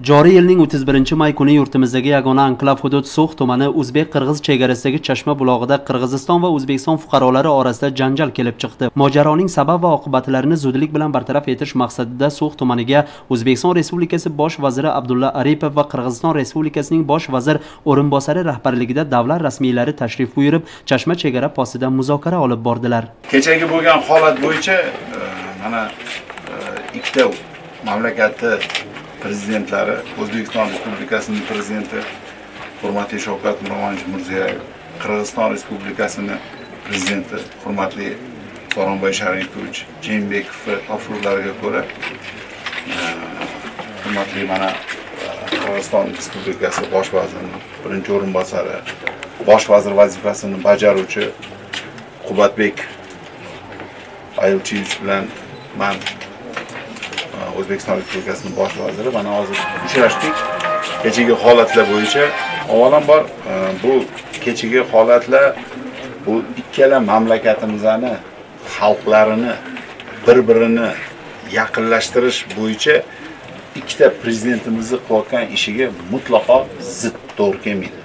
Joriy yilning 31-may kuni yurtimizdagi yagona anklav hudud So'x tumani o'zbek-qirg'iz chegarasidagi Chashma bulog'ida Qirg'iziston va O'zbekiston fuqarolari orasida janjal kelib chiqdi. Mojaroning sabab va oqibatlarini zudlik bilan bartaraf etish maqsadida So'x tumaniga O'zbekiston Respublikasi Bosh vaziri Abdulla Aripov va Qirg'iziston Respublikasining Bosh vazir o'rinbosari rahbarligida davlat rasmiylari tashrif buyurib, Chashma chegara postida muzokara olib bordilar. Kechagi bo'lgan holat bo'yicha mana ikkita mamlakatni prezidentlari, O'zbekiston Respublikasining prezidenti hurmatli Shavkat Miromonovich Mirziyoyev, Qirg'iziston Respublikasining prezidenti hurmatli Sooronbay Sharipovich Jeenbekov topshiriqlariga ko'ra hurmatli mana Qirg'iziston Respublikasi bosh vazirining birinchi o'rinbosari, bosh vazir vazifasini bajaruvchi Qubatbek Ayilchiyevich bilan men O'zbekiston Respublikasining bosh vaziri mana hozir uchrashdik. Kechagi holatlar bo'yicha avvalambor bu kechagi holatlar bu ikkala mamlakatimizni xalqlarini bir-birini yaqinlashtirish bo'yicha ikkita prezidentimizni qilayotgan ishiga mutlaqo zid to'g'ri kelmaydi.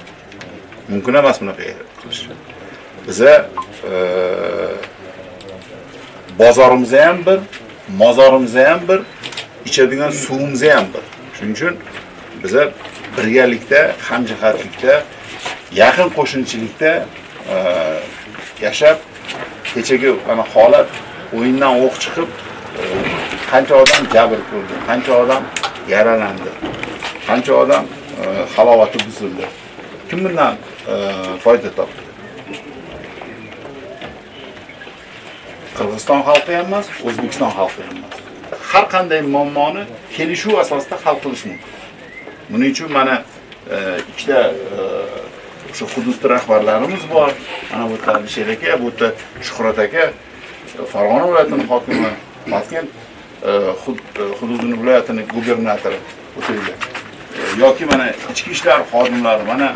Mumkin emas bunaqa qilish. Biza bozorimiz ham bir, mozorimiz ham bir, ichadigan suvimiz ham bir. Shuning uchun biza birgalikda, hamjihatlikda, yaqin qo'shnichilikda yashab, kechagi mana holat o'yindan o'q chiqib, qancha odam jabr ko'rdi, qancha odam yaralandi, qancha odam halovati buzildi. Kim bundan foyda topdi? Qirg'iziston xalqi ham emas, O'zbekiston xalqi ham emas. Har qanday muammoni kelishuv asosida hal qilish mumkin. Buning uchun mana ikkita o'sha hududda rahbarlarimiz bor. Mana bu yerda Alisher aka, bu yerda Shuhrat aka, Farg'ona viloyatining hokimi, Toshkent hududini viloyatining gubernatori o'tirgan. Yoki mana ichki ishlar xodimlari, mana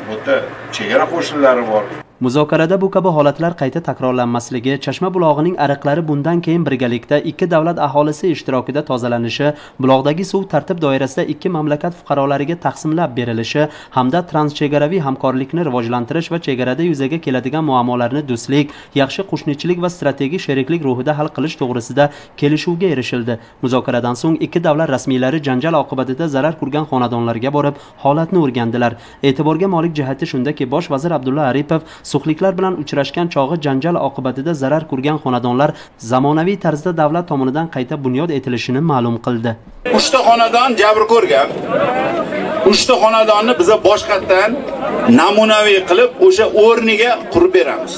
bu yerda chegara qo'shinlari bor. Muzokarada bu kabi holatlar qayta takrorlanmasligi, Chashma bulog'ining ariqlari bundan keyin birgalikda ikki davlat aholisi ishtirokida tozalanishi, buloqdagi suv tartib doirasida ikki mamlakat fuqarolariga taqsimlab berilishi hamda transchegaraviy hamkorlikni rivojlantirish va chegarada yuzaga keladigan muammolarni do'stlik, yaxshi qo'shnichilik va strategik sheriklik ruhida hal qilish to'g'risida kelishuvga erishildi. Muzokaradan so'ng ikki davlat rasmiylari janjal oqibatida zarar ko'rgan xonadonlarga borib, holatni o'rgandilar. E'tiborga molik jihati shundaki, Bosh vazir Abdulla Aripov So'xliklar bilan uchrashgan chog'i janjal oqibatida zarar ko'rgan xonadonlar zamonaviy tarzda davlat tomonidan qayta bunyod etilishini ma'lum qildi. 3 ta xonadon jabr ko'rgan. 3 ta xonadonni biza boshqatdan namunaviy qilib o'sha o'rniga qurib beramiz.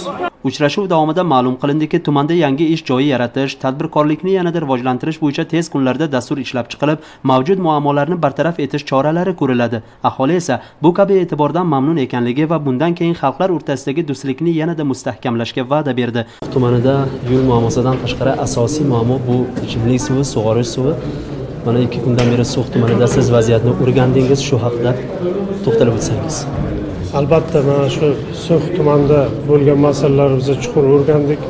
Uchrashuv davomida ma'lum qilindiki, tumanda yangi ish joyi yaratish, tadbirkorlikni yanada rivojlantirish bo'yicha tez kunlarda dastur ishlab chiqilib, mavjud muammolarni bartaraf etish choralari ko'riladi. Aholi esa bu kabi e'tibordan mamnun ekanligi va bundan keyin xalqlar o'rtasidagi do'stlikni yanada mustahkamlashga va'da berdi. Tumanida yo'l muammosidan tashqari asosiy muammo bu ichimlik suvi, sug'orish suvi. Mana 2 kundan beri So'x tumanida siz vaziyatni o'rgandingiz, shu haqida to'xtalib o'tsangiz. Albatta, mana shu So'x tumanida bo'lgan masalalarni biz chuqur o'rgandik.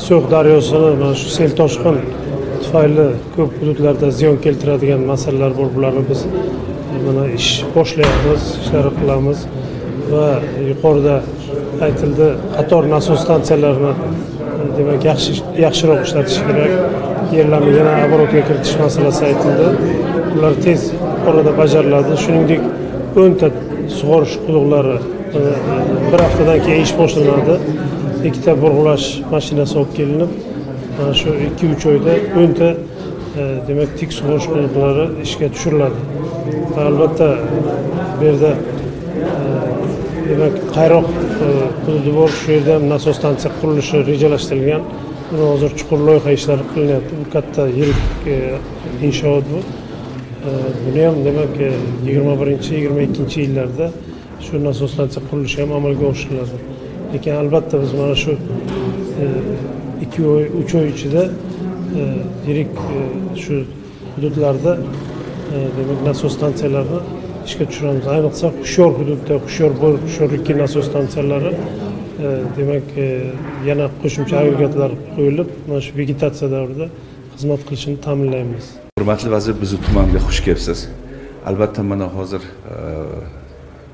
So'x daryosini mana shu sel toshqin tufayli ko'p hududlarda ziyon keltiradigan masalalar bor. Bularni biz mana ish boshlayapmiz, ishlar qilamiz va yuqorida aytildi, qator nasos stansiyalarini demak yaxshiroq ishlatish kerak. Yerlarni yana оборотga kiritish masalasi aytildi. Ular tez orada bajariladi. Shuningdek, 10 ta sug'orish quduqlari bir haftadan keyin ish boshlanadi. 2 ta burg'ulash mashinasi olib kelinib, mana shu 2-3 oyda 10 ta demak tik sug'orish quduqlari ishga tushiriladi. Va albatta bu yerda demak Qayroq hududi bor, shu yerda ham nasos stansiya qurilishi rejalashtirilgan. Buni hozir chuqur loyiha ishlari qilinyapti. Bu katta yirik inshoot bu. Buni ham demak 21-22 yillarda shu nasos stansiya qurilishi ham amalga oshiriladi. Lekin albatta biz mana shu 2-3 oy ichida yirik shu hududlarda demak nasos stansiyalarni ishga tushiramiz. Ayniqsa Hushyor hududida Hushyor 1, Hushyor 2 nasos stansiyalari demak yana qo'shimcha agregatlar qo'yilib, mana shu vegetatsiya davrida xizmat qilishini ta'minlaymiz. Hurmatli vazir, bizni tumanga xush kelibsiz. Albatta mana hozir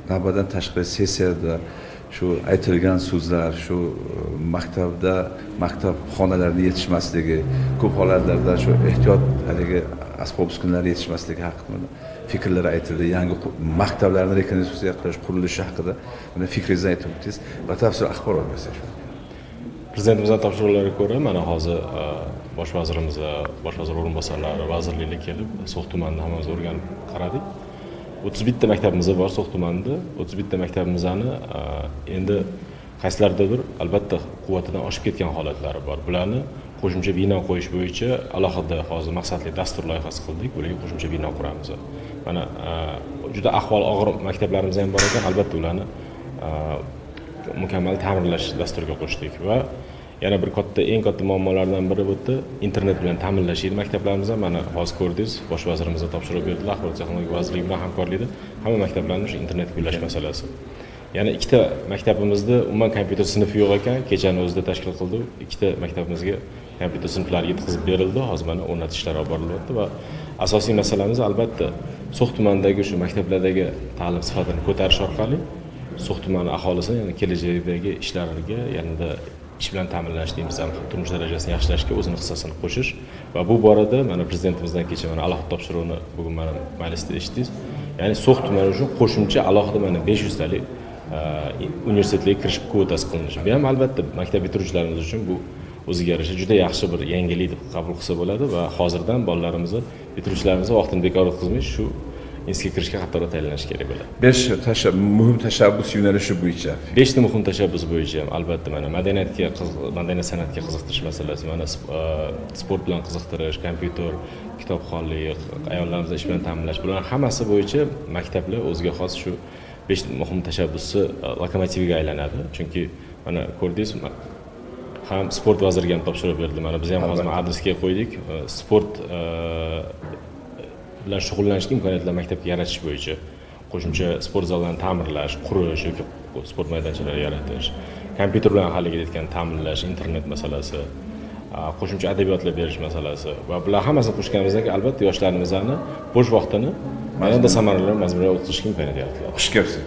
navbatdan tashqari sessiyada shu aytilgan so'zlar, shu maktabda maktab xonalarini yetishmasligi, ko'p holatlarda shu ehtiyot haligi asbob uskunalar yetishmasligi haqida fikrlar aytildi. Yangi maktablarni rekonstruksiya qilish, qurilishi haqida mana fikringizni aytib o'tdingiz. Batafsil axborot bersangiz. Prezidentimizning topshiriqlariga ko'ra mana hozir bosh vazirimiz, bosh vazir o'rinbosarlari, vazirliklar kelib So'x tumanini hammamiz o'rganib qaradik. 31 ta maktabimiz bor So'x tumanida. 31 ta maktabimizni endi qaysilardadir albatta quvvatidan oshib ketgan holatlari bor. Bularni qo'shimcha bino qo'yish bo'yicha alohida hozir maqsadli dastur loyihasi qildik. Bularga qo'shimcha bino quramiz. Mana juda ahvol og'ir maktablarimiz ham bor ekan, albatta ularni mukammal ta'mirlash dasturiga qo'shdik va yana bir katta, eng katta muammolardan biri bu yerda internet bilan ta'minlash edi maktablarimizda. Mana hozir ko'rdingiz, bosh vazirimiz topshiriq berdilar, Axborot texnologiya vazirligi bilan hamkorlikda hamma maktablarni o'sha internetga ulash masalasi. Yana ikkita maktabimizda umuman kompyuter sinfi yo'q ekan, kechani o'zida tashkil qildik. Ikkita maktabimizga kompyuter sinflari yetkazib berildi. Hozir mana o'rnatish ishlari olib borilyapti va asosiy masalamiz albatta So'x tumanidagi shu maktablardagi ta'lim sifatini ko'tarish orqali So'x tumani aholisini yana kelajakdagi ishlariga yanada ish bilan ta'minlash deymiz, turmush darajasini yaxshilashga o'zini hissasini qo'shish va bu borada mana prezidentimizdan kecha mana alohida topshiriqni bugun mana majlisda eshitdingiz. Ya'ni So'x tumani uchun qo'shimcha alohida mana 500 talik universitetlarga kirish kvotasi qilinishi. Bu ham albatta maktab bitiruvchilarimiz uchun bu o'ziga yarasha juda yaxshi bir yangilik deb qabul qilsa bo'ladi va hozirdan bolalarimizni, bitiruvchilarimizni vaqtini bekor o'tkazmay shu institutga kirishga qattiqroq tayyorlanish kerak bo'ladi. 5 muhim tashabbus yo'nalishi bo'yicha. 5 ta muhim tashabbus bo'yicha ham albatta mana madaniyatga, madaniyat san'atga qiziqtirish masalasi, mana sport bilan qiziqtirish, kompyuter, kitobxonlik, ayollarimizni ish bilan ta'minlash, bular hammasi bo'yicha maktablar o'ziga xos shu 5 muhim tashabbusni lokomotiviga aylanadi. Chunki mana ko'rdingiz, ham sport vaziriga ham topshiriq berildi. Mana biz ham hozir adresga qo'ydik. Sport bilan shug'ullanishga imkoniyatlar maktabga yaratish bo'yicha qo'shimcha sport zallarini ta'mirlash, qurish yoki sport maydonchalari yaratish, kompyuter bilan haligi aytgan ta'minlash, internet masalasi, qo'shimcha adabiyotlar berish masalasi va bular hammasini qo'shganimizdan keyin albatta yoshlarimizni bo'sh vaqtini yanada samarali mazmunli o'tkazishga imkoniyat yaratiladi. Xush kelibsiz.